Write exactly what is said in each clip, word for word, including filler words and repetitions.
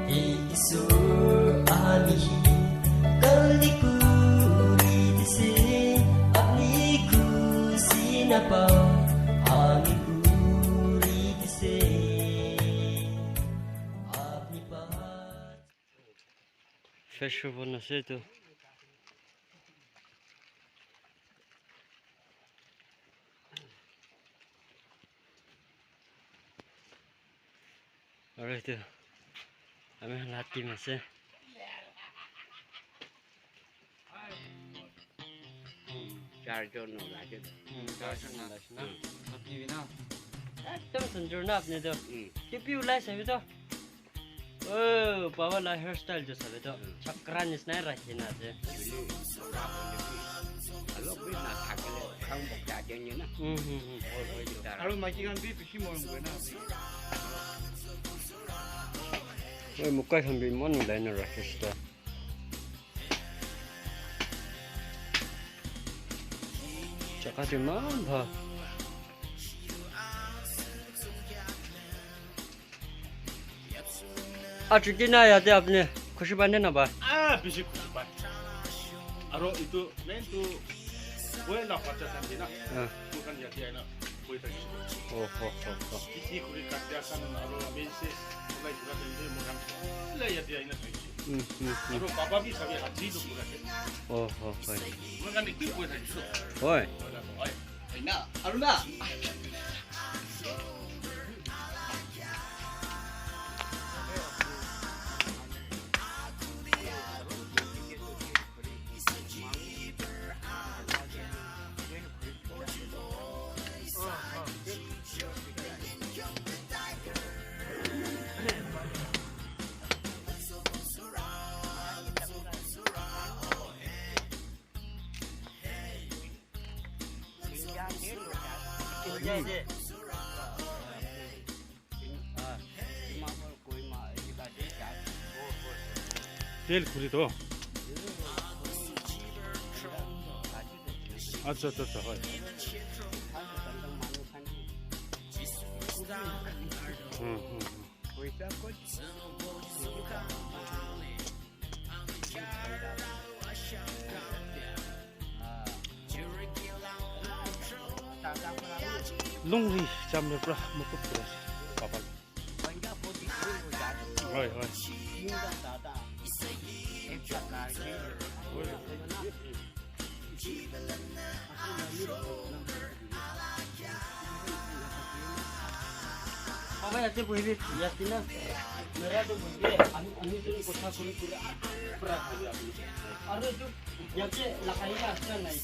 Hey Isor, ami hi kalni kuri dise, apni khushi na pa, ami kuri dise, apni pa. Festival na se to. Alright, ami khan la team ase. Charjon no lage. Hmm, charjon no lage na. Hmm. Apni bhi na. Ekdam sundur na apni to. Hmm. Kipi ulai sabi to. Oh, baba la hairstyle jo sabi to. Hmm. Chakra nisna rakhi na ase. Alok bhi na thakile, khang bok ja jenge na. Hmm, hmm, hmm. Aru maiki khan bhi bishi morom kore na. Oi, mukai khan bhi eman ulai na rakhi ase ta. Jaga tu eman bhal. Aji ki na yate apni khushi pai ne na pai? Ah, bishi khushi pai. Aro itu main tu boy la pacha khan de na. Ah. Itu khan yate aina boy thakise. Oh, ho, ho, ho. Bishi khuri katya khan aro main se ulai kura time te moi khan ulai yate aina thakise. Hmm, hmm, hmm. Aro baba bi sabi haji tu kura ke. Oh, ho, hoi. Moi khan itu boy thakise. Hoi. Hoi na. Aru na. Tel khuri to. Acha, acha, acha, hoi. Hmm, hmm, hmm. Lungri chamre pra mukut kura ase, papa. Hoi, hoi. Baba, yate bohibi, yate na. Mera to bohibi, ami, ami to kotha kuri kuri, pura kuri apni. Aru etu yate lagai na ase na nai?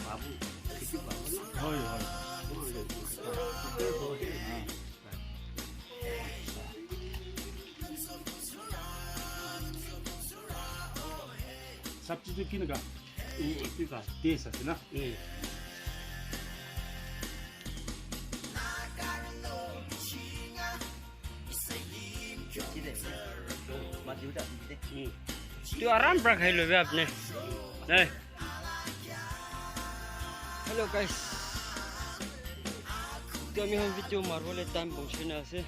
Babu, etu babu. Hoi, hoi. Sabji tu kinaka? Mm, kinaka. Taste ase na? Mm. Tu aram pra khai lobe apne. Nai. Hello guys. Etu ami khan video maribole time pahunchi na ase.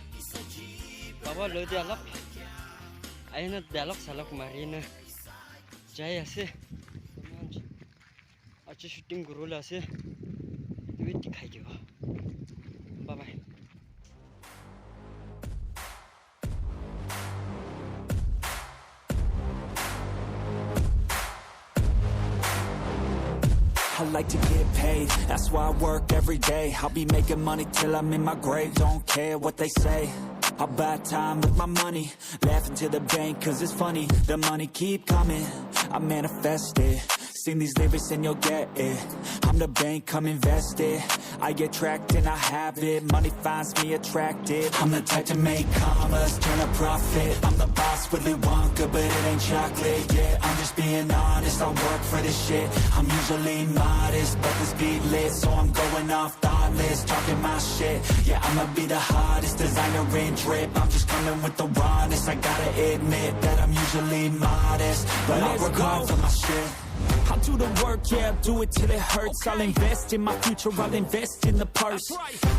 Baba loi de alak. Aina dialogue salak mari na jai ase. Acha shooting kuribole ase. Etu bi dikhai dibo. Bye bye. I like to get paid, that's why I work every day. I'll be making money till I'm in my grave. Don't care what they say about time with my money. Laughing to the bank, cause it's funny. The money keep coming, I manifest it. Sing these lyrics and you'll get it. I'm the bank, come invest it. I attract and I have it. Money finds me attractive. I'm the type to make commas turn a profit. I'm the boss, Willy Wonka, but it ain't chocolate. Yeah, I'm just being honest. I work for this shit. I'm usually modest, but this beat lit, so I'm going off thoughtless, talking my shit. Yeah, I'ma be the hottest designer in drip. I'm just coming with the rawness. I gotta admit that I'm usually modest, but I work hard for my shit. I'll do the work, yeah, I'll do it till it hurts. I'll invest in my future, I'll invest in the purse.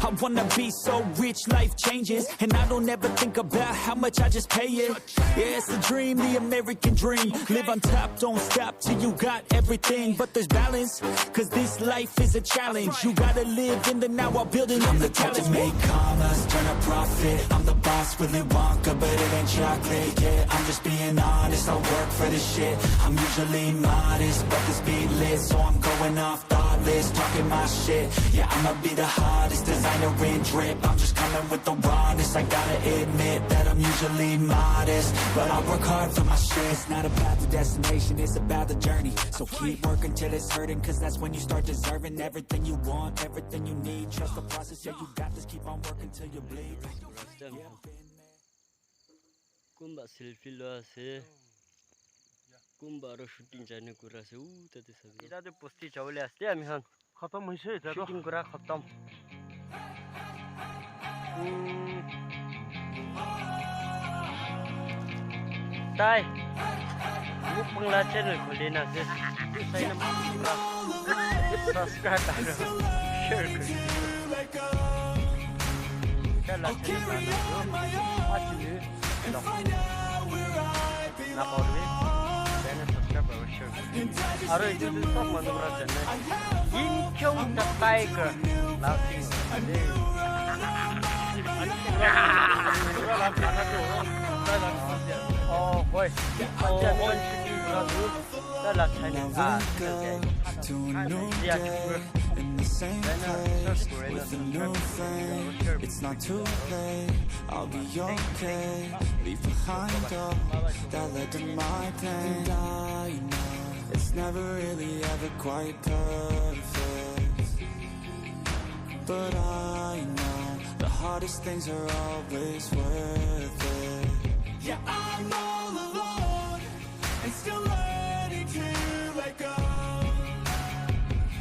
I wanna be so rich, life changes. And I don't ever think about how much I just pay it. Yeah, it's the dream, the American dream. Live on top, don't stop till you got everything. But there's balance, cause this life is a challenge. You gotta live in the now while building. I'm the type to make commas, turn a profit. I'm the boss, Willy Wonka, but it ain't chocolate. Yeah, I'm just being honest, I work for this shit. I'm usually modest, but this beat lit, so I'm going off thoughtless, talking my shit. Yeah, I'ma be the hottest designer in drip. I'm just coming with the rawness. I gotta admit that I'm usually modest, but I work hard for my shit. It's not about the destination, it's about the journey. So keep working till it's hurting, cause that's when you start deserving everything you want, everything you need. Trust the process, yeah, you got this. Keep on working till you bleed. Kunba selfie lua ase. Kunba aro shooting jaine kura ase. Uh, tate sabi. Eta tu bosti jabole ase ami khan. Khatam hoise eta tu. Shooting kura khatam. Hmm. Tai. Mukbang la channel khule na ase. Tu sai na mukbang la. Subscribe aro share kuri. Eta la channel na. Achi. Lok. Na korbi, channel subscribe aru share. Aru etu tu sob manu para jane. King Kong the Tiger. Laughing. Oh, boy. Oh, boy. Shooting. Now wake up to a new day in the same place with a new flame. It's not too late, I'll be okay. Leave behind all that led to my pain. And I know it's never really ever quite perfect, but I know the hardest things are always worth it. Yeah, I'm all alone and still learning to let go.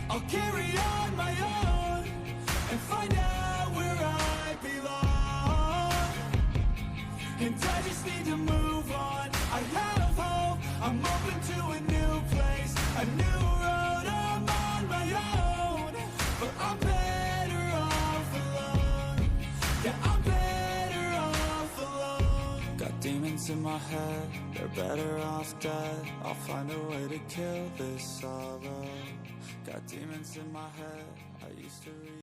I'll carry on my own and find out where I belong. And I just need to move on. I have hope. I'm open to a new place, a new road. I'm on my own, but I'm better off alone. Yeah, I'm better off alone. Got demons in my head, they're better off dead. I'll find a way to kill this sorrow. Got demons in my head, I used to read.